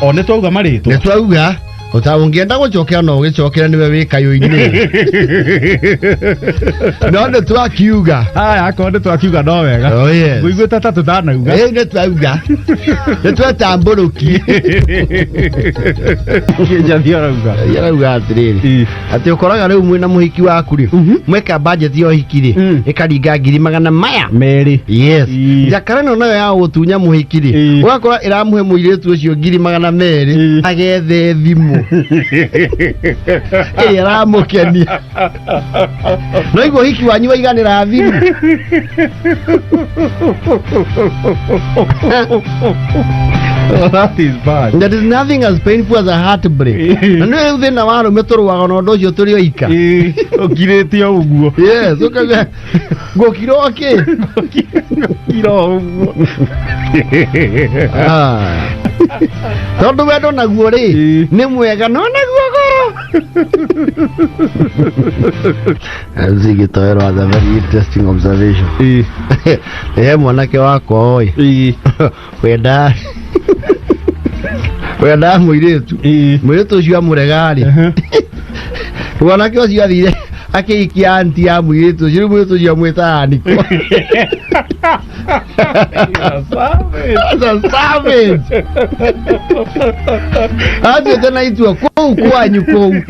O nĩ twauga marĩtwa. Nĩ twauga ũta ũngĩenda gũcokera no ũgĩcokere nĩwe wĩ kayũ-inĩ, no nĩ twakiuga. Haya, akorwo nĩ twakiuga no wega. Oh, yes. Ngũiguĩte ta tũtanauga. Ĩĩ, nĩ twauga, nĩ twetambũrũki. Kĩnjathi arauga. Arauga atĩrĩrĩ, atĩ ũkoraga rĩu mwĩna mũhiki waku rĩ, mweka budget ya ũhiki rĩ, ĩkaringa ngiri magana maya 200. Yes. Njakara ĩno nayo ya gũtunya mũhiki rĩ, ũgakora ĩramũhe mũirĩtu ũcio ngiri 200 agethe thimũ ĩrĩa ĩramũkenia. No igua ũhiki wanyu waiganĩra thimũ. Oh, that is bad. There is nothing as painful as a heartbreak. Na nĩ rĩu thĩna wa arũme tũrũaga na ũndũ ũcio tũrĩ oika. Ũkirĩte o ũguo. Yes, ũkauga ngũkira ũkĩ. Ũkira o ũguo. Ah. Tondũ wendo naguo rĩ, nĩ mwega no naguo goro. Zigitoero has a very interesting observation. He mwanake wakwa oi wenda wenda mũirĩtu, mũirĩtu ũcio amũrega-rĩ, mwanake ũcio athire akĩhikia anti ya mũirĩtu ũcio. Rĩu mũirĩtu ũcio amwĩtaga niko. That's a savage. Atuĩte na itua kũu kwanyu kũu.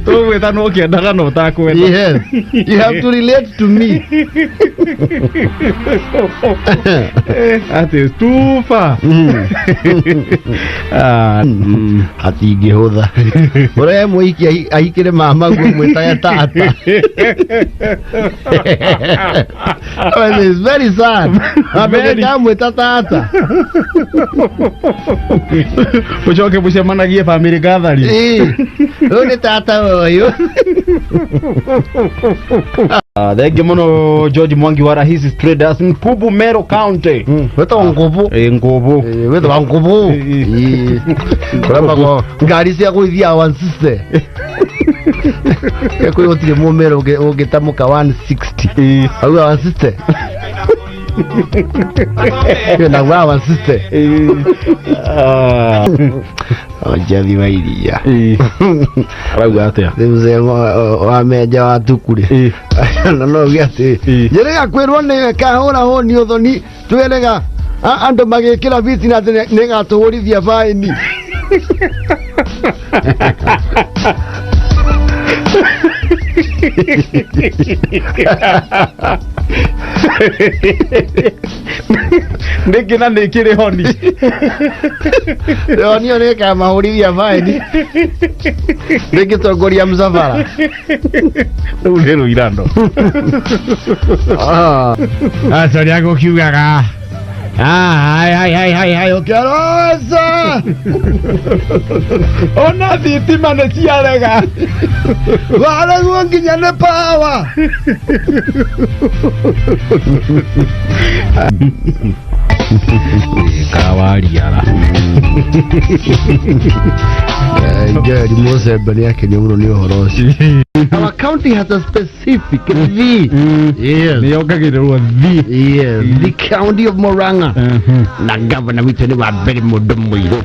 Tũgwĩta no kĩendaga no ũtakwenda. Yes, you have to relate to me. That is too far. Ah. Hatingĩhũtha ũrehe mũhiki ahikĩre mama guo mwĩtage tata. Well, it's very sad. Very. Ndũngĩkamwĩta tata. Ũcoke mũcemanagie family gathering. Ĩĩ, ũyũ nĩ tata ũyũ. Ah, thengi muno George Mwangi wa Rahisi Traders, Nkubu, Meru County. Wĩtagwo Ngũbũ. Ĩ, Ngubu. Ĩĩ, wĩtagwo Ngũbũ. Ĩĩ. Kũrĩa ngari cia gũithia 160 kwĩ gũtirĩ mũmero ũngĩtamũka 160. Auga 160 na gwa 160. Ah. Njathi wa iria. Arauga atĩa? Rĩu mzee wa menja wa tukuri na no uge atĩ njĩrĩga kwĩrwo nĩwe kahũra hũni ũthoni twĩrĩga andũ magĩkĩra biti na atĩ nĩgatũhũrithia baĩni. Nĩkĩ na nĩkĩrĩ honi? Onio nĩkamahũrithia baĩni rĩngĩtongoria msafara. Rĩu nĩ rũirano. Aca gũkiugaga hai hai hai hai hai ũkĩroca. Ona thitima nĩ ciarega. Wareguo nginya nĩ power. Kawariara. Jerry Musembe nĩ akenio mũno nĩ ũhoro ũcio. Our county has a specific the. Yes. Nĩ yongagĩrĩrwo thi. Yes, the county of Murang'a. Na governor witũ nĩ wa mbere mũndũ mũirũ.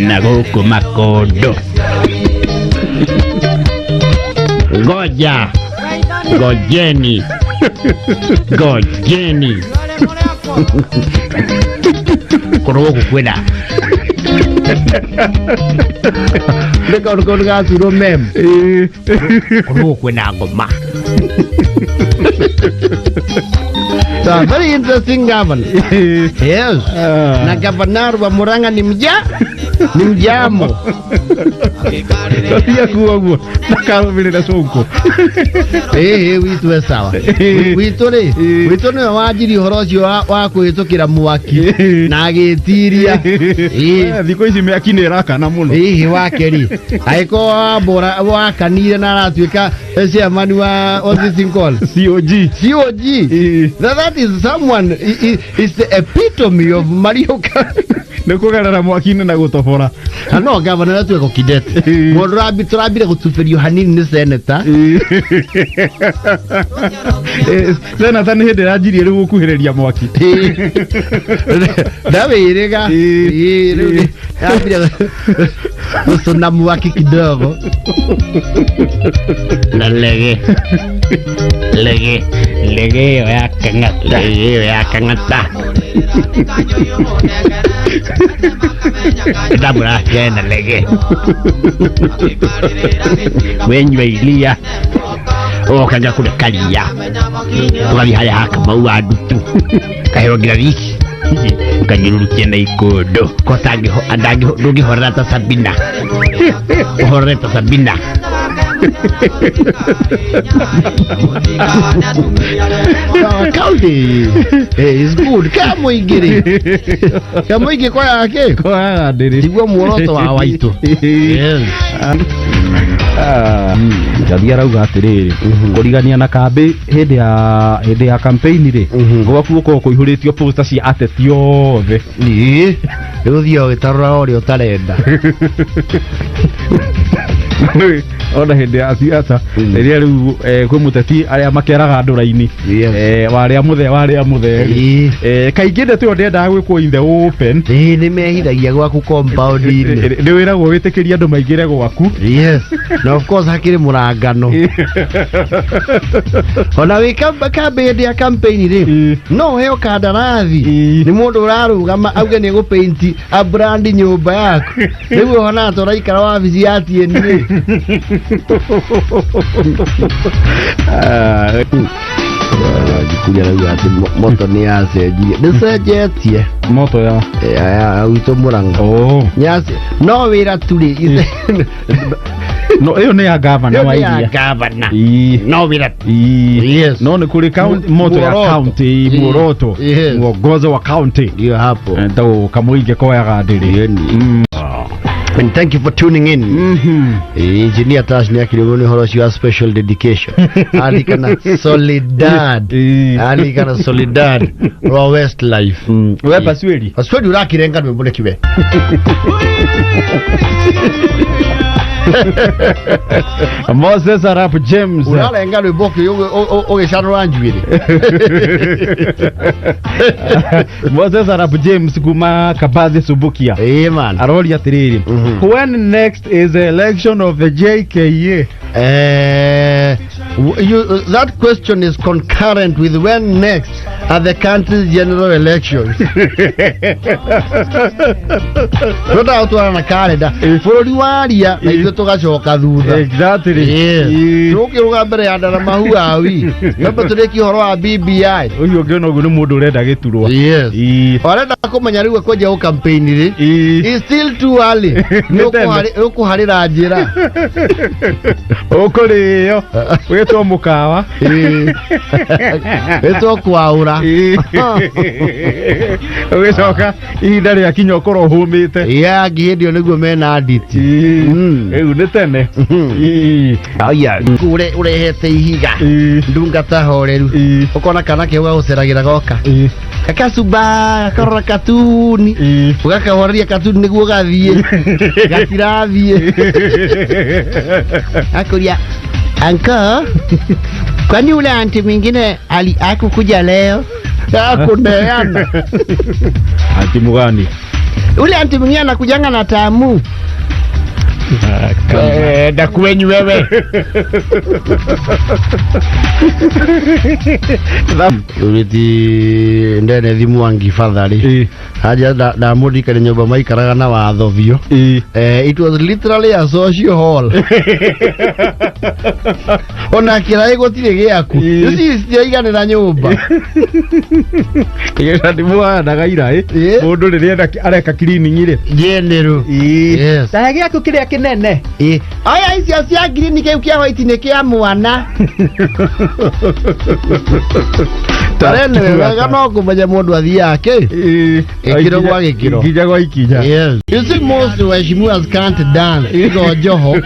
Na gũkũ Makondo. Ngoja. Ngojeni. Ngojeni. Kũrũ gũkũ kwĩna. Nĩ kaũndũ kaũndũ gaturwo mem. Kũrũ gũkũ kwĩna ngoma. So, very interesting governor. Yes. Na governor wa Murang'a ni mja ni mjamo. Tia kuo ũguo ndakarũmĩrĩre cũngũ. Ĩĩ, witũ e sawa. Witũ rĩ, witũ nĩwe wanjirie ũhoro ũcio wa kũhĩtũkĩra mwaki na agĩtiria. Ĩĩ. Thikũ ici mĩaki nĩ ĩrakana mũno. Hihi wake rĩ, angĩkorwo wambũra wakanire na aratuĩka chairman wa, what's this thing called? COG. COG. Ĩĩ. That is someone is the epitome of Mario. Nĩ kũgerera mwaki-inĩ na gũtobora. No governor atuĩka kidete. Mũndũ tũrambire gũtubĩrio hanini nĩ seneta. Senata nĩ hĩndĩ ĩranjirie rĩu gũkuhĩrĩria mwaki. Ndawĩrĩga. Rĩu yambire gũcũna mwaki kidogo na lege lege Lege ĩyo ya kang'ata. Lege ĩyo ya kang'ata ndamũrakena lege wenyua iria ũgokanga kũrĩa karia ũgathiĩ harĩa ha Kamau wa ndutu kaheo nginya wiki ũkanyũrũrũkia na ikondo ko ndũngĩhorera ta Sabina, ũhorere ta Sabina. County is good. Kamũingĩ rĩ, kamũingĩ kwa yake. Koyaga ndĩrĩ. Tiguo muoroto wa waitũ. Yes. Njathi arauga atiriri, kũrigania na kambĩ hĩndĩ ya campaign rĩ, gwaku gũkorwo kũihũrĩtio poster cia ateti othe. Ĩĩ, rĩu ũthiaga ũgĩtarũraga ũrĩa ũtarenda. Ona hĩndĩ ya siasa rĩrĩa rĩu kwĩ mũteti arĩa makeraga andũ raini, warĩa mũthee, warĩa mũthee. Kaingĩ ndeto ĩyo ndĩendaga gwĩkwo in the open. Ĩĩ, nĩ mehithagia gwaku compound-inĩ. Nĩ wĩragwo wĩtĩkĩrie andũ maingĩre gwaku. Yes, na of course hakĩrĩ mũrangano ona wĩ kambĩ hĩndĩ ya campaign rĩ, no ũheo kandarathi nĩ mũndũ ũrarũgama auge nĩ gũpaint a brand nyũmba yaku. Rĩu ũhonaga ta ũraikara wabici ya TNA. Kuria rauga atĩ moto nĩ yacenjirie, nĩ cenjetie. Moto ya? Ya gwitũ Mũrang'a. Oh. No wĩra tu rĩ. No ĩyo nĩ ya gavana Ĩyo wa nĩ ya iria. gavana. No wĩra. Yes. No nĩ kũrĩ moto ya Muoroto. county. Muoroto. Mwongozo wa county. Ndio hapo. Ndo kamũingĩ koyaga ndĩrĩ. And thank you for tuning in. Engineer Tash nĩ akĩrĩgwo nĩ ũhoro ũcio wa special dedication. Andikana Solidad. Andikana Solidad rwa Westlife. We Pasweli. Pasweli ũrakirenga rwĩmbo nĩkĩ we? Moses Arap James. Ũrarenga rwĩmbo ũgĩcanũra njuĩrĩ. Moses Arap James kuma Kabathi Subukia. Ĩĩ man. Aroria atiriri, when next is the election of the JKA? That question is concurrent with when next are the country's general elections. Twendaga gũtwarana na karenda bũrũri waria na ithuĩ tũgacoka thutha. Exactly. Yes. Tũkĩrũga mbere ya ndarama huawi nombe tũrĩkie ũhoro wa BBI. Ũcio ũngĩona ũguo nĩ mũndũ ũrenda gĩturwa. Yes. Arenda kũmenya rĩu ekwenjia gũ campaign rĩ. It's still too early. Nĩ tene. Nĩ ũkũharĩra njĩra. Ũkũrĩo wĩtwo mũkawa. Wĩtwo kwaũra. Ũgĩcoka ihinda rĩa kinya ũkorwo ũhũmĩte. Ya hĩndĩ ĩyo nĩguo mena nditi. Rĩu nĩ tene. Aya ũrehete ihiga ndungata horeru ũkona kana ke gũceragĩra goka gakacuba gakarora katuni ũgakahoreria katuni nĩguo gathiĩ gatirathiĩ akũria, "Anko, kwani ule anti mwingine ali akukuja leo?" Akuneana. Anti mugani? Ule anti mwingine anakujanga na tamu. Ndakwenyu wewe uriti ndene Mwangi fathari haja ndamũririkania nyũmba maikaraga na watho biũ. It was literally a social hall, ona kĩraĩ gũtirĩ gĩaku. Ici citiaiganĩra nyũmba. Kĩgĩra nĩ mũhanaga iraĩ mũndũ rĩrĩa areka cleaning rĩ. General. Yes. Tahe gĩaku kĩrĩa kĩnene. Aya icio cia green, kĩu kĩa white nĩ kĩa mwana. Tarene wega no kũmenya mũndũ athiaga kĩ Gĩkĩro gwa gĩkĩro. Ikinya gwa ikinya. Yes. You see, most waheshimiwas can't dance. Tiga Joho.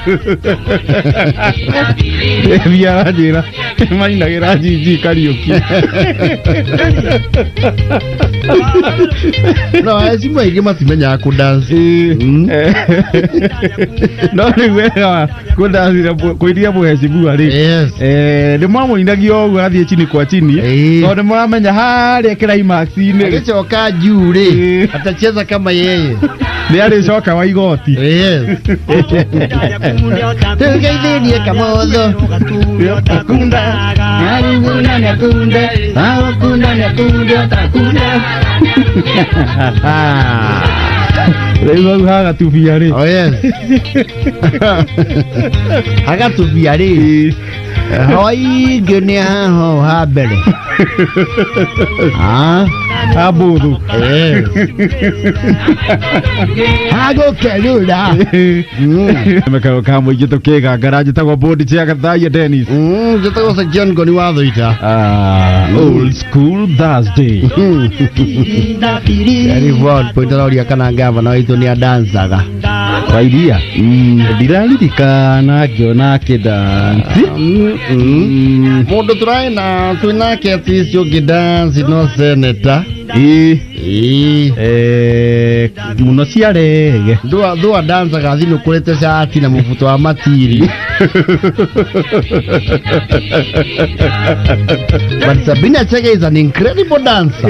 Thiaga njĩra mainagĩra Njinji Kariũki. No, waheshimiwa aingĩ matimenyaga kũ dance. No rĩu wega kũndathira kũiria mũhecimiwa rĩ, nĩ mwamũinagia ũguo athiĩ chini kwa chini, tondũ nĩ mũramenya harĩa climax-inĩ rĩ, Agĩcoka juu rĩ, atacheza kama yeye. Nĩ arĩcoka wa igoti. Yes. Tugeithĩrie kamotho. Takunda, naruguna nyakunda, naruguna nyakunda, takunda. Rĩu hau hagatubia rĩ. Oh yes. Hagatubia rĩ. Hoingĩ nĩ haho ha mbere. Ah. Habũthũ. Yes. Hagũkerũra. Mekaro ka mũingĩ tũkĩgangara, njĩtagwo bodi cia Gathaia Dennis. Njĩtagwo Sir John Ngoni wa Thũita. Ah, Old School Thursday. Karibu point aroria kana ngavana witũ nĩ adansaga. Wairia ndiraririkana ngĩona akĩdansi. Mũndũ tũraĩ na twĩ nake atĩ ũcio ũngĩ dance no senator. Ĩĩ. Ĩĩ. Mũno ciarege. Thua thua dansaga athinũkũrĩte cati na mũbuto wa matiri. But Sabina Chege is an incredible dancer.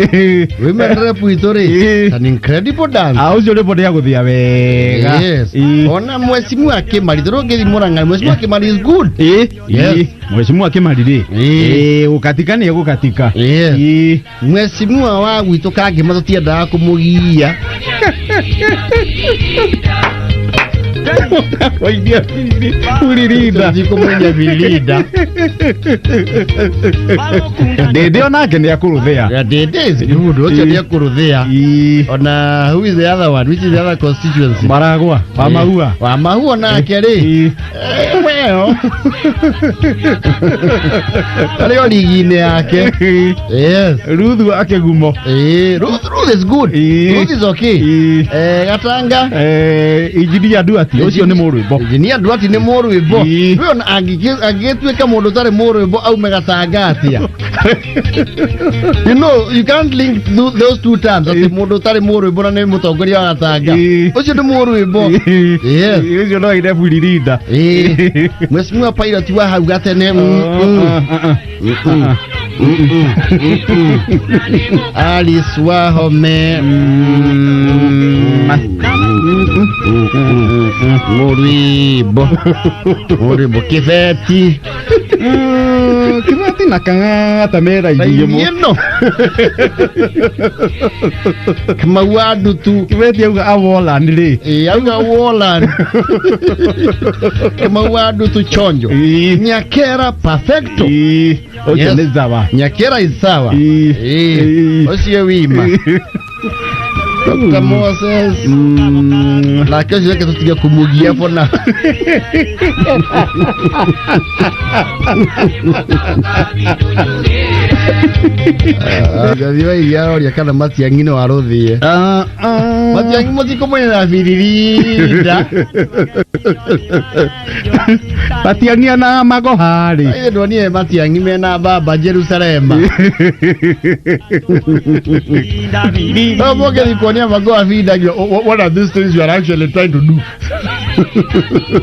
Women rep witũ rĩ, is an incredible dancer. Ah, ũcio rĩmbo nĩ agũthia wega. Yes. Ĩĩ. Ona mheshimiwa Kimari, tũrũngĩthi Murang'a, mheshimiwa Kimari is good. Ĩĩ. Yes. Ĩĩ. Mheshimiwa Kimari rĩ, Ĩĩ. ĩĩ, gũkatika nĩ egũkatika. Yes. Ĩĩ. Mheshimiwa wa gwitũ Kangĩma tũtiendaga kũmũgia. Waidia uririnda. Tũtikũmũinia birinda. Ndĩndĩ onake nĩ akũrũthĩa. Yeah, Ndĩndĩ is good. Ũcio nĩ ekũrũthĩa. Ĩĩ. Ona who is the other one? Which is the other constituency? Maragwa wa Mahua. Wa Mahua nake rĩ. Ĩĩ. Well. Arĩ o ligi-inĩ yake. Yes. Ruthu akĩgumo. Ruth is good. Ĩĩ. Ruth is okay. Ĩĩ. Gatanga. Injinia Duati ũcio nĩ mũrwĩmbo. Injinia Duati nĩ mũrwĩmbo. Ĩĩ. Rĩu ona angĩgĩtuĩka mũndũ ũtarĩ mũrwĩmbo aume Gatanga atĩa? You know, you can't link those two terms atĩ Ĩĩ. mũndũ ũtarĩ mũrwĩmbo na nĩ mũtongoria wa Gatanga. Ĩĩ. Ũcio nĩ mũrwĩmbo. Yes. Ũcio no aine buririnda. Ĩĩ. Mheshimiwa Pilot wa hau gatene. Alice Wahome. Mũrwĩmbo. Mũrwĩmbo Kĩbeti. Kĩbeti na Kang'ata me raini ĩmwe. Ĩno. Kamau wa Ndutu. Kĩbeti auga awolan rĩ. Ĩĩ, auga Wolan. Kamau wa Ndutu chonjo. Ĩĩ. Nyakera perfecto. Ĩĩ. Ũcio Yes. nĩ sawa. Nyakera is sawa. Ĩĩ. Ĩĩ. Ĩĩ. Ũcio wima. Dr. Moses. Nake ũcio reke tũtige kũmũgia bona. Ngathi wa iria aroria kana Matiang'i no arũthie. Ah, ah. Matiang'i mũtikũmũnyera biririnda. Matiang'i na magoha rĩ. Ithe ndonire Matiang'i mena baba Jerusalema. No mũngĩthiĩ kuonia magoha bindagio. What are these things you are actually trying to do?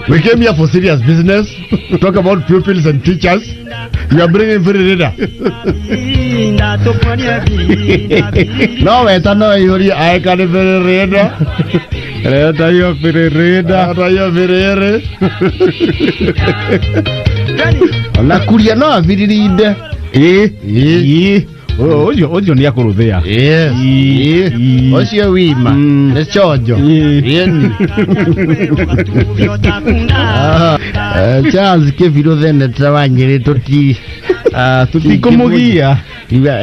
We came here for serious business. Talk about pupils and teachers. You are bringing free reader. No weta no ihũrie aeka nĩ free reader. Leta hiyo biririnda. Ata hiyo birere. Ona kuria no abiririnde. Ĩĩ. Ĩĩ. Ĩĩ. Ũcio nĩ akũrũthĩa. Yes. Ĩĩ. Ĩĩ. Ũcio wima. Nĩ chonjo. Ĩĩ. Ĩni. Ah, Charles Kĩbirũ theneta wa Nyĩrĩ tũti Ah, tũtikũmũgia. Iga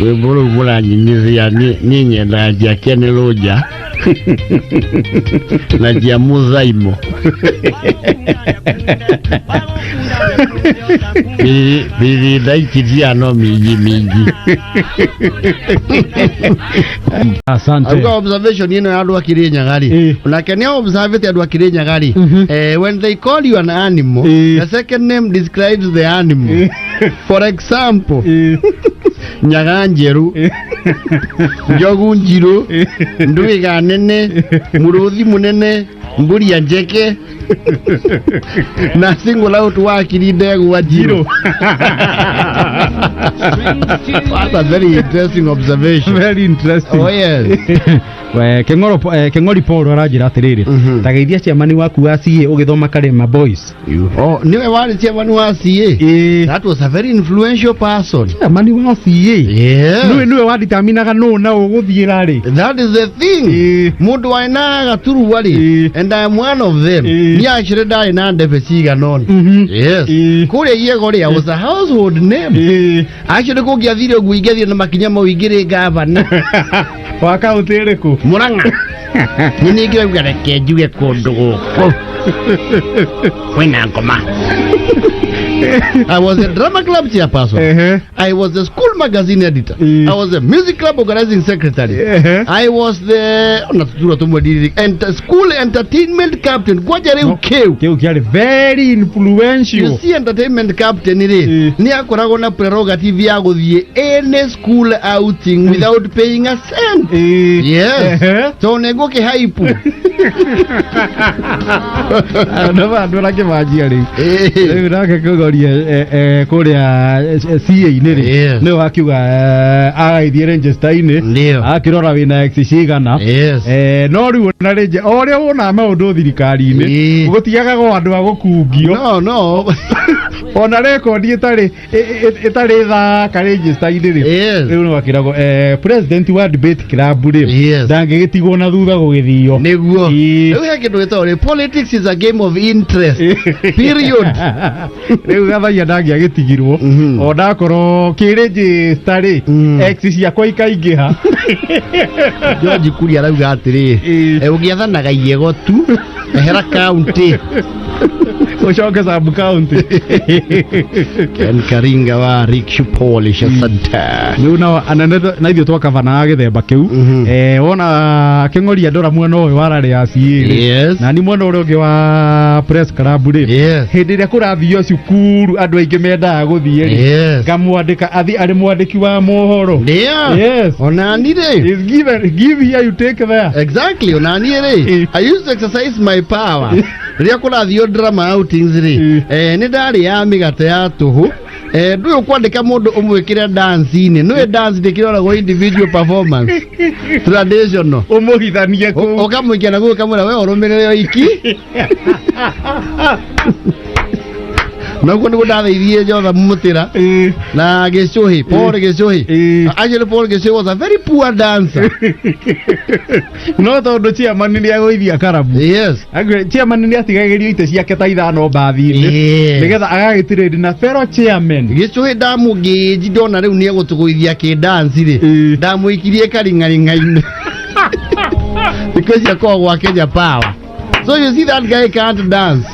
rwĩmbo rũu mũranyinithia niĩ nyendaga njake nĩ rũnja. Na cia mũthaimo. Birinda ikijiano mingi mingi. Asante. Auga observation ino ya andũ a Kirinyaga rĩ, onake nĩ observĩte andũ a Kirinyaga rĩ, when they call you an animal, the second name describes the animal. For example, nyaga njerũ, njogu njirũ, ndwiga nene, mũrũthi mũnene, mbũria njeke, na single out wakiri ndegwa njirũ. That's a very interesting observation. Very interesting. Oh yes. We, Keng'oro, Keng'ori Paul aranjĩra atĩrĩrĩ, ta geithia chairman waku wa CA ũgĩthoma Karema Boys. Oh, niwe warĩ chairman wa CA. Ĩĩ. That was a very influential person. Chairman wa CA. Nĩwe waditaminaga nũ na ũgũthiĩra rĩ. That is the thing. Mũndũ warĩ na gaturwa rĩ, and I am one of them. Niĩ actually ndarĩ na ndebe cigana ũna. Yes. Kũrĩa Iego rĩ, I was a household name. Actually kũngĩathire ũguo ingĩathiĩ na makinya mau ingĩrĩ gavana. Wa kaũntĩ ĩrĩkũ? Murang'a. Nĩ ningĩrauga reke njuge kũndũ gũkũ kwĩna ngoma. I was a drama club chairperson. I was the school magazine editor. I was the music club organizing secretary. I was the ona tutura tumwe ndiri and school entertainment captain. Kwaja rĩu kĩu. Kĩu kĩarĩ very influential. You see, entertainment captain rĩ, nĩ akoragwo na prerogative ya gũthiĩ any school outing without paying a cent. Yes. So nĩ ngũkĩhaipu. Andũ andũ arakĩmanjia rĩu. Rĩu nake kũgoria kũrĩa CA-inĩ rĩ, nĩwe wakiuga agagĩthiĩ register-inĩ, akĩrora wĩna ex cigana. No rĩu ona rĩngĩ o ũrĩa wonaga maũndũ thirikari-inĩ, gũtiagaga o andũ a gũkungio. No. Ona rekondi ĩtarĩ thaka register-inĩ rĩ, rĩu nĩ wakĩragwo president wa debate club rĩ, ndangĩgĩtigwo na thutha gũgĩthio. Nĩguo. Rĩu he kĩndũ gĩtagwo rĩ, politics is a game of interest. Period. Rĩu gathaia ndangĩagĩtigirwo onakorwo kĩrĩnjĩsta rĩ, ex ciakwa ikaingĩha. George Kuria arauga atĩrĩ, ũngĩathanaga Iego tu, ehera county. Ũcoke sub county. Ken Karinga wa Rick Polish, asante. Rĩu nao anene na ithuĩ twakabanaga gĩthemba kĩu. Wona kĩng'oria ndora mwena ũyũ wa rarĩ ya CA rĩ, na ni mwena ũrĩa ũngĩ wa press club rĩ, hĩndĩ ĩrĩa kũrathio cukuru andũ aingĩ mendaga gũthiĩ rĩ, ngamwandĩka athiĩ arĩ mwandĩki wa mohoro. Ndio. Yes. Onani rĩ. Is given, give here, you take there. Exactly, onani rĩ. I used to exercise my power. Rĩrĩa kũrathio drama outings rĩ, nĩ ndarĩaga mĩgate ya tũhũ. Ndũĩ ũkwandĩka mũndũ ũmwĩkĩre dance-inĩ, nĩũĩ dance ndĩkĩroragwo individual performance traditional. Ũmũhithanie kũu. Ũkamũikia na gũkũ ũkamwĩra we ũrũmĩrĩre oiki. Noguo nĩguo ndatheithirie Jotha Mũtĩra na Gĩcũhĩ, Paul Gĩcũhĩ. Actually Paul Gĩcũhĩ was a very poor dancer. No tondũ chairman nĩ agũithia karabu. Chairman nĩ atigagĩrio itĩ ciake ta ithano mbathi-inĩ, nĩgetha agagĩtirĩndi na fellow chairman. Gĩcũhĩ ndamũngĩnji ndona rĩu nĩ egũtũgũithia kĩndanci rĩ, ndamũikirie karing'aring'ainĩ thikũ ici akoragwo gwa Kenya Power. So you see, that guy can't dance.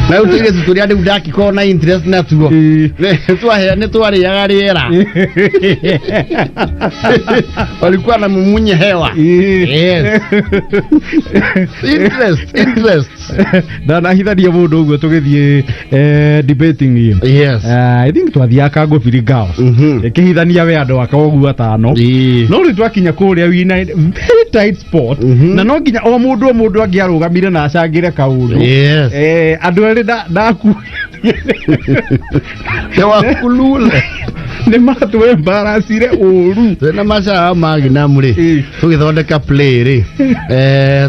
Na rĩu tũirĩtu tũrĩa rĩu ndakikorwo na interest natuo, nĩ twarĩaga rĩera, walikuwa na mumunye hewa. Yes. Interest, interest. Ndanahithania mũndũ ũguo tũgĩthiĩ debating. I think twathiaga Kangũbiri Girls. Ĩkĩhithania we andũ aka ũguo atano, no rĩu twakinya kũrĩa we in a very tight spot, na no nginya o mũndũ angĩarũgamire na acangĩre kaũndũ. Andũ erĩ ndaku Wakulula. Nĩ matwembaracire ũru. Twĩna macawa magnam rĩ, tũgĩthondeka play rĩ,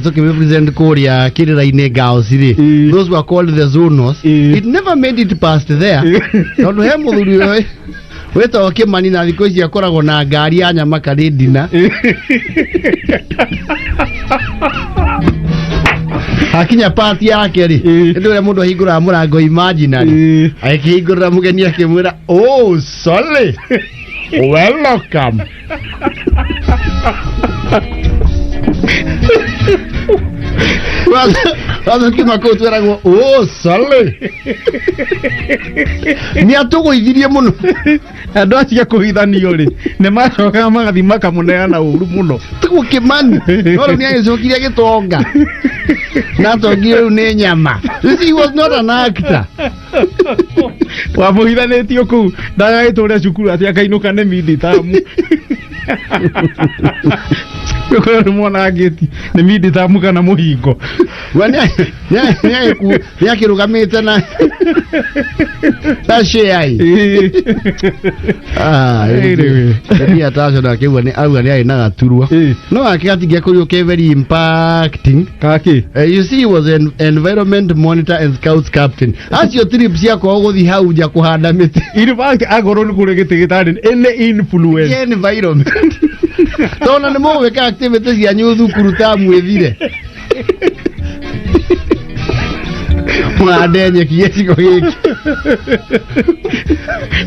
tũkĩrepresent kũrĩa kĩrĩra-inĩ Girls rĩ, those were called the zonos. It never made it past there, tondũ he mũthuri ũyũ wĩtagwo Kĩmani na thikũ ici akoragwo na ngari ya nyama karĩndina. Hakinya part yake rĩ, nĩ ũrĩa mũndũ ahingũraga mũrango imaginary. Akĩhingũrĩra mũgeni akĩmwĩra, "Oh, sorry, welcome." Watho kiuma kũu tweragwo, "Oh, sorry." Nĩ atũgũithirie mũno. Andũ acio kũhithanio rĩ, nĩ macokaga magathiĩ makamũneana ũru mũno. Tiguo Kimani, no rĩu nĩ agĩcokire gĩtonga na atongire rĩu nĩ nyama. You see, he was not an actor. Wamũhithanĩtio kũu ndagagĩtũre cukuru atĩ akainũka nĩ miditamu kũrĩa nĩ mwana ngĩti nĩ miditamu kana mũhingo. We nĩ akĩrũgamĩte na share. Ah, Anyway. Nĩ ataco na akĩuga nĩ auga nĩ arĩ na gaturwa. No ake gatingĩakorirwo ke very impacting. Kaki. You see, he was an environment monitor and scouts captain. Acio trip ciakwa gũthiĩ hau nja kũhanda mĩtĩ. In fact, agorwo nĩ kũrĩ gĩtĩ gĩtarĩ any influence. Kĩa environment. Tona nĩ mũgwĩka activity cianyu thukuru ta mwĩthire. Mũhande nyeki gĩcigo gĩkĩ.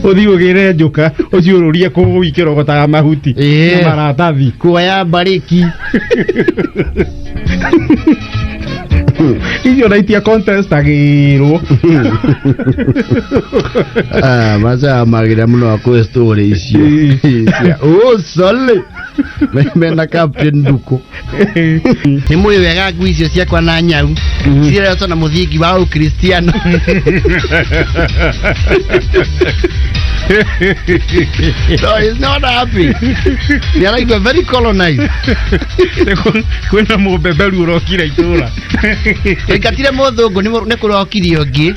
Ũthiĩ ũgĩre njũka ũciũrũrie kũu ikĩrogotaga mahuti na maratathi. Kuoya mbarĩki. Icio na itia contestagĩrwo. Ah, maca magĩra mũno akwĩ story icio. Oh, sorry. Mena Captain Nduku. Nĩ mũĩ wega ngui icio ciakwa na nyau cireretwo na mũthingi wa ũkristiano. No, he's not happy. Nĩ araigua very colonized. Kwĩna mũbeberu ũrokire itũra. Tũingatire mũthũngũ nĩ kũrokire ũngĩ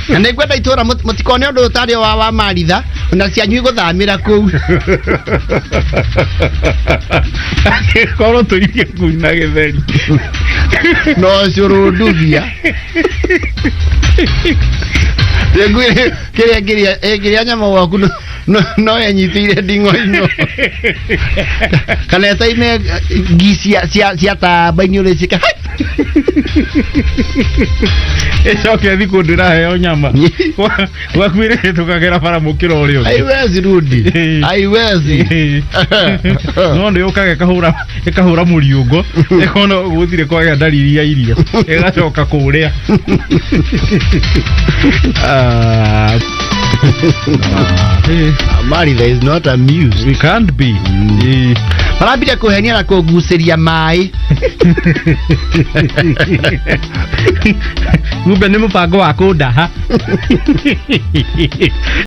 na nĩ ngwenda itũra mũtikone ũndũ ũtarĩ wa maritha na cianyu igũthamĩra kũu. Korwo tũirie ngui na gĩtheri. No cũrũ ndubia ngui kĩrĩa ĩngĩrĩa nyama gwaku no ĩnyitĩire nding'oing'o kana ĩtaime ngi cia tamba ini ũrĩa ciĩka. Ĩcoke ĩthi kũndũ ĩraheo nyama gwakuĩrĩ tũkagera bara mũkĩra ũrĩa ũngĩ. Haiwezi rudi, haiwezi. No nĩ yũkaga ĩkahũra mũriũngo ĩkona gũtirĩ kwagĩa ndariri ya irio ĩgacoka kũrĩa. Ah. Maritha is not amused. We can't be. Marambire kũhenia na kũgucĩria maĩ. Ng'ombe nĩ mũbango wa kũndaha.